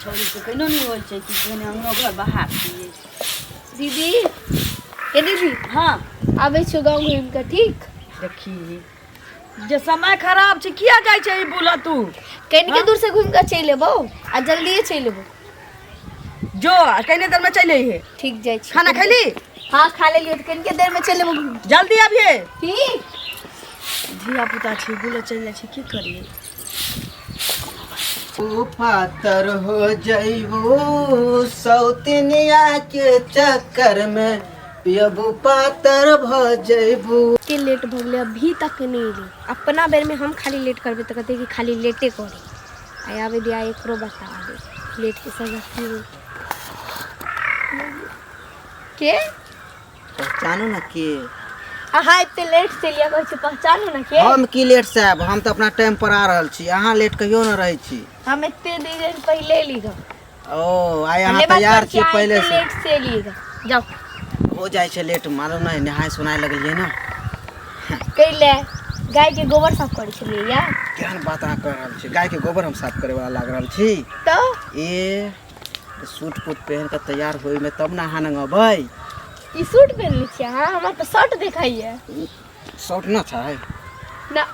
छौड़ीके केनो नहि होइ छै कि केने अङ्गनो घर बाहर छियै। दीदी, ए दीदी। हँ। आबै छियौ गाँव घुमि कऽ, ठीक? देखी जे समय खराब छै, किया जाइ छै ई बुलऽ तू? कनिके दूर से घुमि कऽ चलि एबौ आ जल्दिए चलि एबौ। जो आ कने देर में चलि अइहे। ठीक, जाइ छी। खाना खैली? हाँ, खा लेलियै, तऽ कनिके देर में चलि एबौ घुमि। जल्दी अबिहे। ठीक। धिया पुता छै, बुलऽ चलि जाइ छै, की करियै? ओ पातर हो जइबू सौतनिया के चक्कर में, पियबू पातर भ जइबू। के लेट भऽ गेलै, अभी तक नहि एलै। अपना बेरमे हम खाली लेट करबै तऽ कहतै कि खाली लेटे करी। आइ आबै दिया, एकरो बता दे लेटके सजा की होइ के। पहचानू ने के। अहाँ एते लेट से लिया, कहै छी पहचानू ने के। हम की लेट से आयब? हम तऽ अपना टाइम पर आ रहल छी, अहाँ लेट कहियो न रहै छी। हम एते दिन पहिले एली ग। ओ आइ अहाँ हमरे बात तैयार करै छी अहाँ पहिले एते से? लेट से एली ग, जाउ। हो जाइ छै लेट, मालूम नहि नहाय सुनाय लगलियै ने। कैले गाय के गोबर साफ करै छलियै या। केहन बात अहाँ कह रहल छी? गाय के गोबर हम साफ करे वाला लाग रहल छी? तऽ ए सूट पुट पहिन कऽ तैयार होय में तब ने अहाँ लग अबै। ई सूट पहिनले छियै अहाँ? हमरा तऽ शर्ट देखाइए। शर्ट न छै। ना।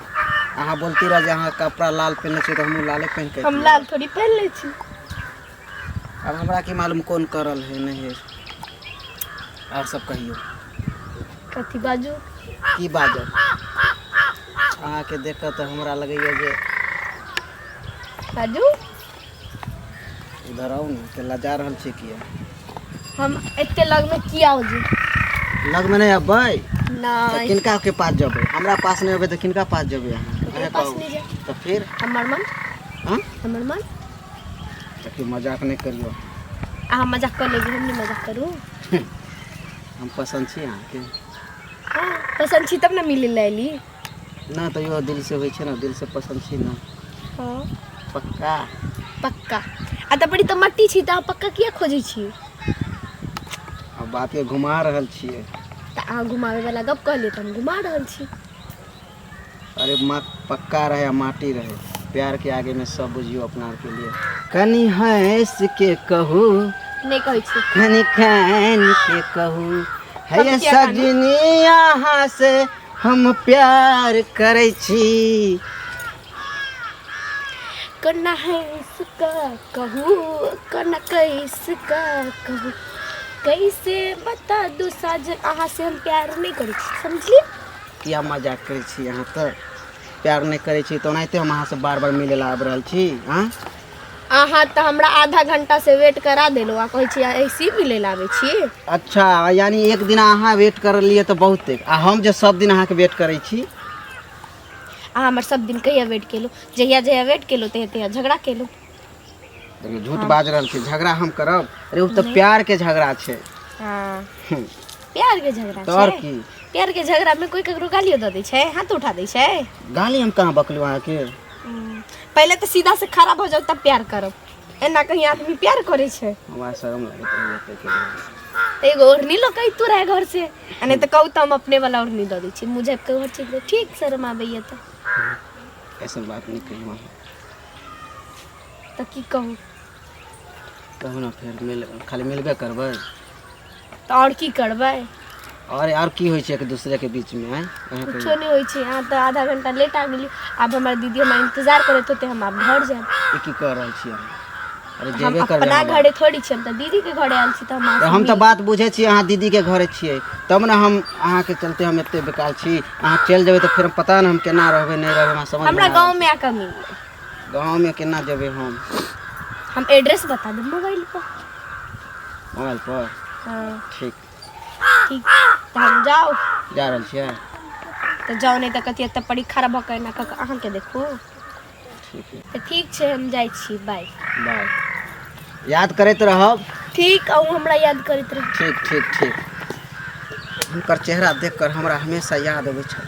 अहाँ बोलती रह जे अहाँ कपड़ा लाल पहिनले छी तऽ हमहूँ लाले पहिन के हम अइतियै। लाल थोड़ी पहिनले छी। अब हमरा की मालूम कोन करल है, नहीं है। और सब कहियौ। कथी बाजू? की बाजब, अहाँके देख कऽ तऽ हमरा लगैए जे बाजू। इधर आउ ने, के लजा रहल छी किया? हम एते लग में किया हो जी? लगमे नहि अबै तऽ नहीं। किनका के पास जेबै? हमरा पास नहि अबै तऽ किनका पास जेबै अहाँ? ककरो अहें पास कहू। नहि जायब। तऽ फिर हमर मन। हाँ? हमर मन। देखियौ, मजाक नहि करियौ। अहाँ मजाक कऽ लेबै, हम नहि मजाक करू। हम पसन्द छी अहाँके? हाँ, पसन्द छी तब ने मिलै लए एली। ना, तैयो दिल से होइ छै ने, दिल से पसन्द छी ने? हाँ। पक्का? पक्का। आ तऽ बड़ी तऽ मट्टी छी, तऽ अहाँ पक्का किया खोजै छी? आ बातके घुमा रहल छियै। तऽ अहाँ घुमाबै वाला गप कहलियै तऽ हम घुमा रहल छी। अरे माँ, पक्का रहे आ माटी रहे, प्यार के आगे में सब बुझियो अपना के लिए। कनी हंस के कहू। नहि कहै छी। कनी कान के कहू हम हे किया कानू? सजनी, अहाँ से हम प्यार करै छी। कोना हंस का कहू, कोना कैस का कहू, कैसे बता दू साजन, अहाँ से हम प्यार नहि करै छी, समझलियै? किया मजाक करै छी अहाँ? तऽ प्यार नहि करै छी तऽ ओनाहिते हम अहाँसँ बार बार मिलै लए आबि रहल छी। आँ अहाँ तऽ हमरा आधा घंटा से वेट करा देलहुँ आ कहै छी ऐसी मिलै लए आबै छी। अच्छा, यानी एक दिन अहाँ वेट करलियै तऽ बहुत, आ हम जे सब दिन अहाँके वेट करै छी? अहाँ हमर सब दिन कहिया वेट केलहुँ? जहिया जहिया वेट केलहुँ तहिया तहिया झगड़ा केलहुँ। देखियौ, झूठ बाज रहल छी। झगड़ा हम करब? अरे ओ तऽ प्यार के झगड़ा छै। हाँ, प्यार के झगड़ा तऽ आओर छै। की? प्यार के झगड़ा में कोई ककरो गालियो दऽ दै छै, हाथ उठा दै छै? गाली हम कहाँ बकलू अहाँके? पहिले तऽ सीधा से खड़ा भऽ जाउ तब प्यार करब। एना कहीं आदमी प्यार करै छै? हमरा शरम लागैत रहैए ताहिके लेल। तऽ एगो ओढ़नी लऽ कऽ अइतू रहै घर से, आ नहि तऽ कहू तऽ हम अपने वाला ओढ़नी दऽ दै छी, मुँह झाँपि कऽ घर चलि जाउ। ठीक, शरम आबैए तऽ। ऐसन बात नहि कहियौ अहाँ। तऽ की कहू? कहू ने फेर, मिल खाली मिलबे करबै? तऽ आओर की करबै? आओर आओर की होइ छै एक दूसरे के बीच में? आँय, अहाँ कुछो कहियौ। नहि होइ छै। अहाँ तऽ आधा घंटा लेट आ गेलियै, आब हमर दीदी हमरा इंतजार करैत होतै, हम आब घर जायब। ई की कह रहल छी अहाँ? अरे हम जेबे करबै अपना अहाँ। घरे थोड़ी छी, हम तऽ दीदी के घरे आयल छी, तऽ हम अहाँ से हम तऽ मिल बात बुझै छी, अहाँ दीदीके घरे छियै तब ने हम अहाँके चलते हम एते बेकार छी। अहाँ चलि जेबै तऽ फेर हम पता नहि हम केना रहबै, नहि रहबै, हमरा समझमे हमरा नहि गाँव आबै में आके मिल छै। गाँवमे केना जेबै हम? हम एड्रेस बता देब मोबाइल पर। मोबाइल पर? हाँ। ठीक। ठीक, तऽ हम जाउ? जा रहल छियै। तऽ जाउ, नहि तऽ कथी एतऽ पड़ी खड़ा भऽ कऽ एना कऽ कऽ अहाँके देखू। ठीक है। तऽ ठीक छै, हम जाइ छी, बाय। बाय, याद करैत रहब। ठीक, अहूँ हमरा याद करैत रहब। ठीक ठीक ठीक। हुनकर चेहरा देख कर हमरा हमेशा याद अबै छल।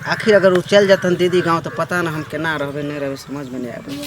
आखिर अगर ओ चलि जेतन दीदी गाँव तऽ पता नहि हम केना रहबै, नहि रहबै, समझमे नहि आबै।